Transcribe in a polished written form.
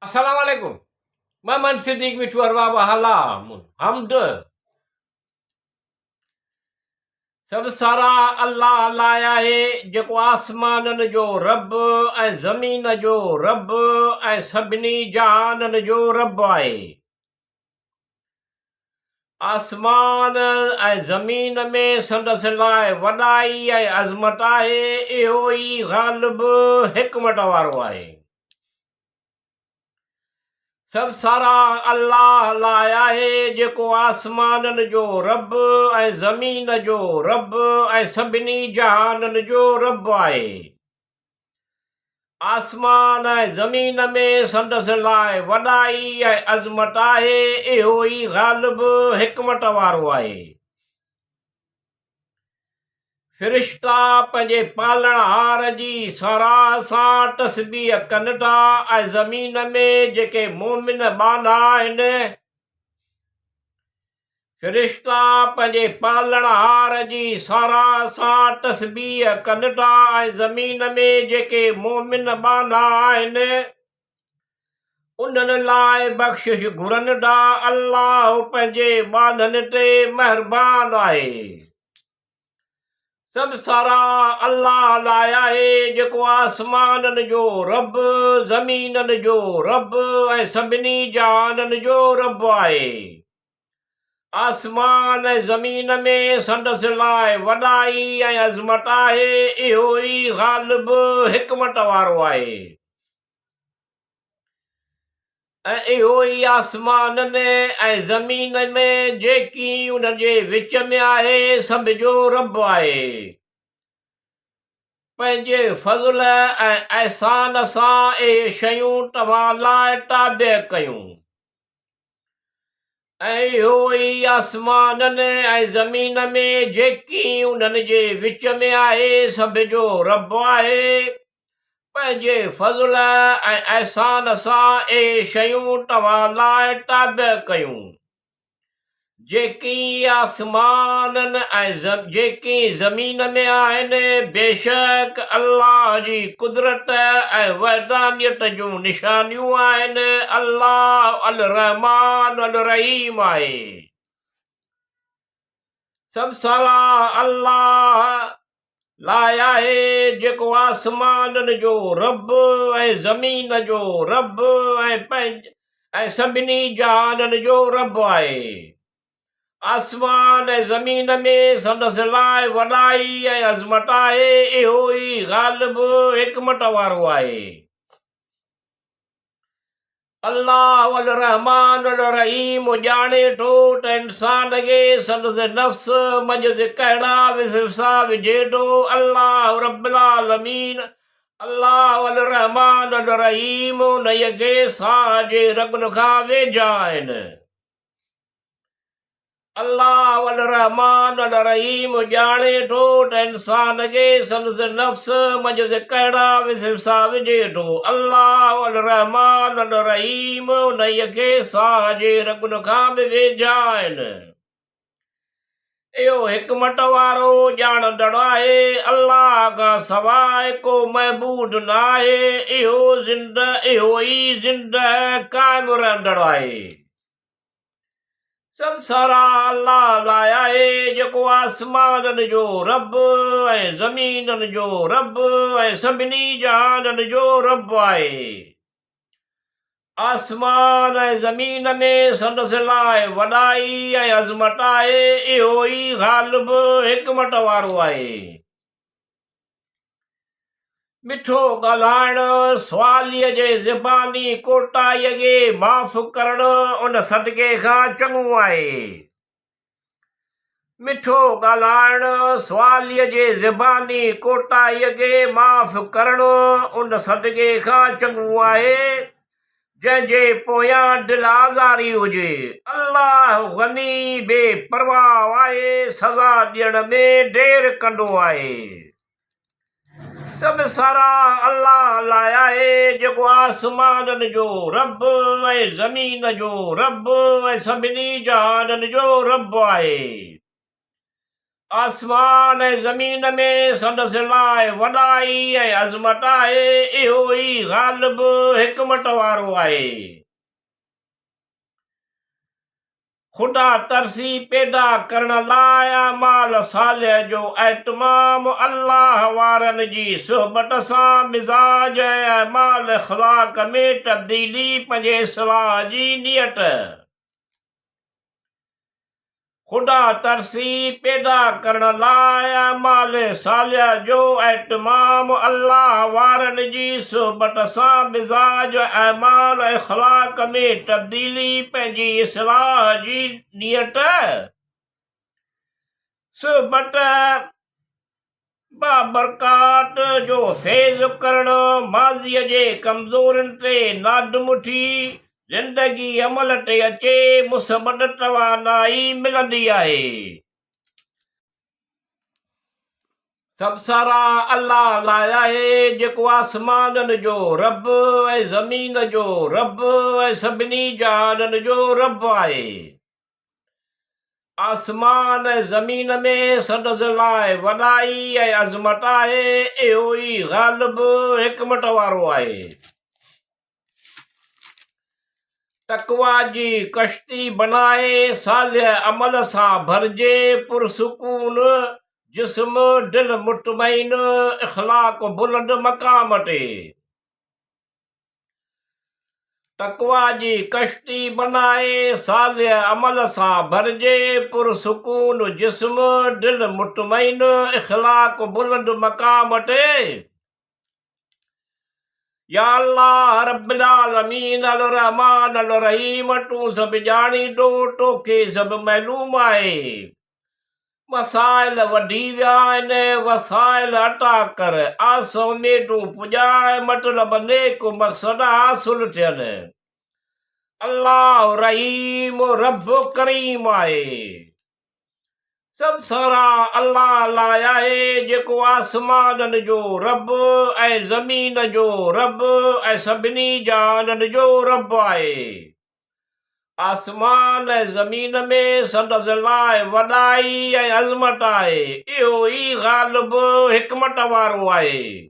السلام عليڪم محمد صديق مٺو ارباب هالا حمد سڀ ساراهه الله لاء آهي جيڪو آسمانن جو رب ۽ زمين جو رب ۽ سڀني جهانن جو رب آهي. آسمان ۽ زمين ۾ سندس لاء وڏائي ۽ عظمت آهي، اهو ئي غالب حڪمت وارو آهي. سڀ ساراهه الله لاء آهي، جيڪو آسمانن جو رب ۽ زمين جو رب ۽ سڀني جهانن جو رب آهي. آسمان ۽ زمين ۾ سندس لاء وڏائي ۽ عظمت آهي، اهو ئي غالب حڪمت وارو آهي. فرشتا پنهنجي پالڻهار جي ساراهه سان تسبيح ڪن ٿا ۽ زمين ۾ جيڪي مؤمن ٻانها آهن، فرشتا پنهنجي پالڻهار جي ساراهه سان تسبيح ڪن ٿا ۽ زمين ۾ جيڪي مؤمن ٻانها آهن، انهن لاء بخشش گهرن ٿا. الله پنهنجي ٻانهن تي مهربان آهي. سڀ ساراهه الله لاء آهي، جيڪو آسمانن جو رب، زمينن جو رب ۽ سڀني جهانن جو رب آهي. آسمان ۽ زمين ۾ سندس لاء وڏائي ۽ عظمت آهي، اهو ئي غالب حڪمت وارو آهي. ۽ اهو ئي آسمانن ۽ زمين ۾ جيڪي انهن جي وچ ۾ آهي، سڀ جو رب آهي. پنهنجي فضل ۽ احسان سان اهي شيون توهان لاء تابع ڪيون. ۽ اهو ئي آسمانن ۽ زمين ۾ جيڪي انهن جي وچ ۾ آهي سڀ جو رب آهي، پنهنجي فضل ۽ احسان سان اهي شيون توهان لاء تابع ڪيون، جيڪي آسمانن ۽ جيڪي زمين ۾ آهن، بيشڪ الله جي قدرت ۽ وحدانيت جون نشانيون آهن، الله الرحمان الرحيم آهي. سڀ ساراهه الله لاء آهي جيڪو آسمانن جو رب ۽ زمين جو رب ۽ سڀني جهانن جو رب آهي. آسمان ۽ زمين ۾ سندس لاء وڏائي ۽ عظمت آهي، اهو ئي غالب حڪمت وارو آهي. الله الرحمان الرحيم ڄاڻي ٿو ته انسان کي سندس نفس منجهس ڪهڙا وسوسا وجهي ٿو. الله رب العالمين الله الرحمان الرحيم انهيء کي ساهه جي رڳن کان ويجها آهن. الله الرحمان الرحيم ڄاڻي ٿو ته انسان کي سندس نفس منجهس ڪهڙا وسوسا وجهي ٿو. الله الرحمان الرحيم انهيء کي ساهه جي رڳن کان به ويجها آهن. اهو حڪمت وارو ڄاڻندڙ آهي. الله کان سواء ڪو معبود نه آهي. اهو زنده اهو ئي زنده قائم رهندڙ آهي. سڀ ساراهه الله لاء آهي، جيڪو آسمانن جو رب ۽ زمينن جو رب ۽ سڀني جهانن جو رب آهي. آسمان ۽ زمين ۾ سندس لاء وڏائي ۽ عظمت آهي، اهو ئي غالب حڪمت وارو آهي. مٺو ڳالهائڻ، سواليء جي زباني ڪوتاهيء کي معاف ڪرڻ ان صدقي کان چڱو آهي. مٺو ڳالهائڻ، سواليء جي زباني ڪوتاهيء کي معاف ڪرڻ ان صدقي کان چڱو آهي، جنهن جي پويان دل آزاري هجي. الله غني بي پرواهه آهي، سزا ڏيڻ ۾ دير ڪندو آهي. سڀ ساراهه الله لاء آهي، جيڪو آسمانن جو رب ۽ زمين جو رب ۽ سڀني جهانن جو رب آهي. آسمان ۽ زمين ۾ سندس لاء وڏائي ۽ عظمت آهي، اهو ئي غالب حڪمت وارو آهي. خدا ترسي پيدا ڪرڻ لاء اعمال صالح جو اهتمام الله وارن جي صحبت سان مزاج ۽ اعمال اخلاق ۾ تبديلي پنهنجي اصلاح جي نيت. خدا ترسي پيدا ڪرڻ لاء اعمال صالحه جو اهتمام الله وارن جي صحبت سان مزاج اعمال اخلاق ۾ تبديلي پنهنجي اصلاح جي نيت صحبت بابرڪات جو فيض ڪرڻ ماضيء جي ڪمزورين تي نادم ٿي زندگي عمل تي اچي مثبت توانائي ملندي آهي. سڀ ساراهه الله لاء آهي جيڪو آسمانن جو رب ۽ زمين جو رب ۽ سڀني جهانن جو رب آهي. آسمان ۽ زمين ۾ سندس لاء وڏائي ۽ عظمت آهي، اهو ئي غالب حڪمت وارو آهي. تقويٰ جي ڪشتي بنائي، صالح عمل سان ڀرجي، پرسڪون جسم، دل مطمئن، اخلاق بلند مقام تي. تقويٰ جي ڪشتي بنائي، صالح عمل سان ڀرجي، پرسڪون جسم، دل مطمئن، اخلاق بلند مقام تي. يا الله رب العالمين الرحمٰن الرحيم تون سڀ ڄاڻيندو، توکي سڀ معلوم آهي. مسائل وڌي ويا آهن، وسائل عطا ڪر، آس اميدون پڄاء، مطلب نيڪ مقصد حاصل ٿين. الله رحيم رب ڪريم آهي. سڀ ساراهه الله لاء آهي جيڪو آسمانن جو رب ۽ زمين جو رب ۽ سڀني جهانن جو رب آهي. آسمان ۽ زمين ۾ سندس لاء وڏائي ۽ عظمت آهي، اهو ئي غالب حڪمت وارو آهي.